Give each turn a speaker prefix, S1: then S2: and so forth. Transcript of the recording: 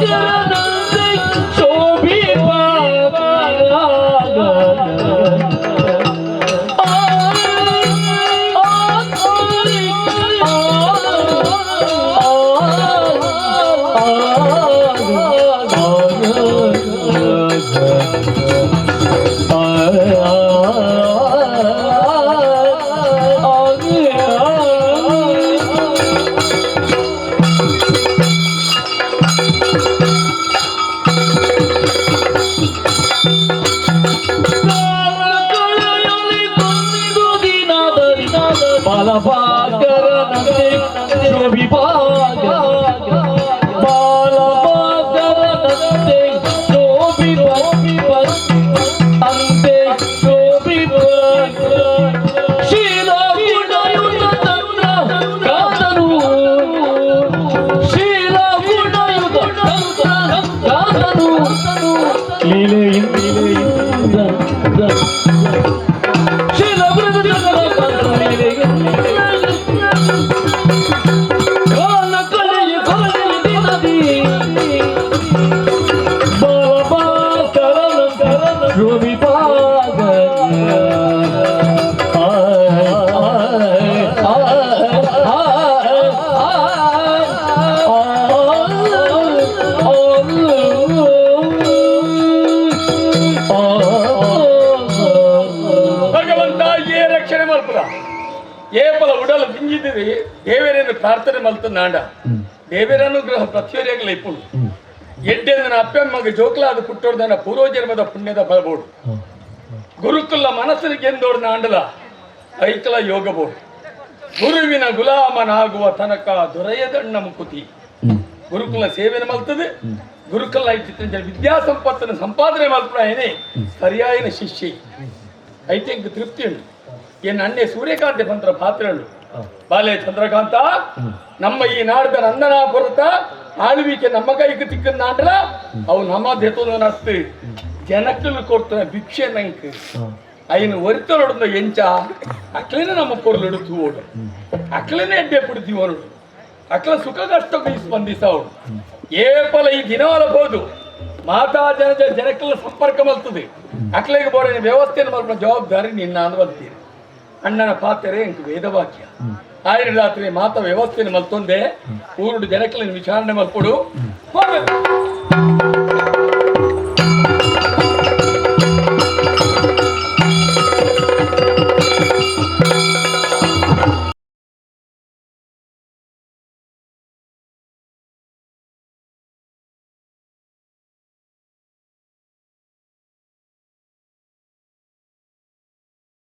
S1: ಬಾಲಭಾಸ್ಕರನಂತೆ ಶೋಭಿಪ. ಬಾಲಭಾಸ್ಕರನಂತೆ ಶೋಭಿಪಾಗ, ಬಾಲಭಾಸ್ಕರನಂತೆ ಶೋಭಿಪ ಅಂತೆ ಶೋಭಿಪ. ಶೀಲ ಗುಣಯುತ ಚಂದ್ರ ಕಾಂತನು, ಶೀಲ ಗುಣಯುತ ಚಂದ್ರ ಕಾಂತನು, ಲೀಲೆಯಿಂದ ಶೀಲ ಗುಣಯುತ ಚಂದ್ರ ಲೀಲೆಯಿಂದ ಕಾಲ ಕಳೆಯ ಕೊನೆಯ ದಿನದಿ ಬಾಲಭಾಸ್ಕರನಂತೆ ಶೋಭಿಪಾಗ. ಆಯ್ ಆಯ್ ಆಯ್ ಆಯ್.
S2: ಭಗವಂತ ಏ ರಕ್ಷಣೆ ಮಲ್ಪುರ. ಏಪಲ ಉಡಲ ದಿಂಜಿದಿರಿ ದೇವರನ್ನು ಪ್ರಾರ್ಥನೆ ಮಲ್ತ ನಾಂಡ ದೇವರ ಅನುಗ್ರಹ ಪ್ರತಿಯೊರಿಯಾಗಲ ಇಪ್ಪುಂಡು. ಎಡ್ಡೆಂದನ ಅಪ್ಪಮ್ಮಗ ಜೋಕ್ಲಾದ ಪುಟ್ಟೋರ್ದನ ಪೂರ್ವಜನ್ಮದ ಪುಣ್ಯದ ಫಲಬೋಡು. ಗುರುಕುಲ ಮನಸ್ಸಿನ ಗೆಂದೋಡ್ನ ಆಂಡಲ ಐಕಲ ಯೋಗ ಬೋಡು. ಗುರುವಿನ ಗುಲಾಮನಾಗುವ ತನಕ ದೊರೆಯದಣ್ಣ ಮುಕುತಿ. ಗುರುಕುಲ ಸೇವೆನ ಮಲ್ತದೆ, ಗುರುಕುಲ ಇತ್ತಿನ ವಿದ್ಯಾ ಸಂಪತ್ತನ್ನು ಸಂಪಾದನೆ ಮಲ್ಪುನ ಸರಿಯಾಯಿನ ಶಿಷ್ಯ. ಐತೆ ಇಂಕ್ ತೃಪ್ತಿ ಉಂಟು. ಏನ್ ಅಣ್ಣೆ ಸೂರ್ಯಕಾಂತ ಪಂತ್ರ ಪಾತ್ರಳು. ಬಾಲೆ ಚಂದ್ರಕಾಂತ, ನಮ್ಮ ಈ ನಾಡ್ದ ನಂದನಾಪುರತ ಆಳ್ವಿಕೆ ನಮ್ಮ ಕೈಗೆ ತಿಕ್ಕಂದಾಂಡ್ರ ಅವು ನಮ್ಮ ದೆತೊಂದು ನಸ್ತು ಜನಕ್ಕಲು ಕೊಡ್ತಾನೆ ಭಿಕ್ಷೆ. ನಂಕ್ ಐನು ಒರಿತಲೊಡಂದ ಎಂಚ ಅಕ್ಲೇನೆ ನಮ್ಮ ಪೊರ್ಲುಡು ತೂವೋಡು, ಅಕ್ಲೇನೆ ಎಡ್ಡೆ ಪುಡ್ತೀವೋಡು, ಅಕ್ಲ ಸುಖ ಕಷ್ಟಕ್ಕೆ ಸ್ಪಂದಿಸಾವಡು. ಏಪಲ ಈ ದಿನವಲ ಬೋದು ಮಾತಾ ಜನ ಜನಕ್ಕೆಲ್ಲ ಸಂಪರ್ಕ ಮಲ್ತದೆ, ಅಕ್ಲೆಗೆ ಬೋಡಿನ ವ್ಯವಸ್ಥೆಯನ್ನು ಮಲ್ಪನ ಜವಾಬ್ದಾರಿ ನಿನ್ನ ಅಂದ್ ಬಂತೀರಿ. ಅಣ್ಣನ ಪಾತ್ರೆ ಇಂಕ್ ವೇದವಾಕ್ಯ. ಆಯ್ರ ರಾತ್ರಿ ಮಾತ ವ್ಯವಸ್ಥೆಯನ್ನು ಮಲ್ತೊಂದೆ ಊರುಡು ಜನಕ್ಲೆನ್ ವಿಚಾರಣೆ ಮಲ್ಪೊಡು. ಹೋಗ್ಬೇಕು.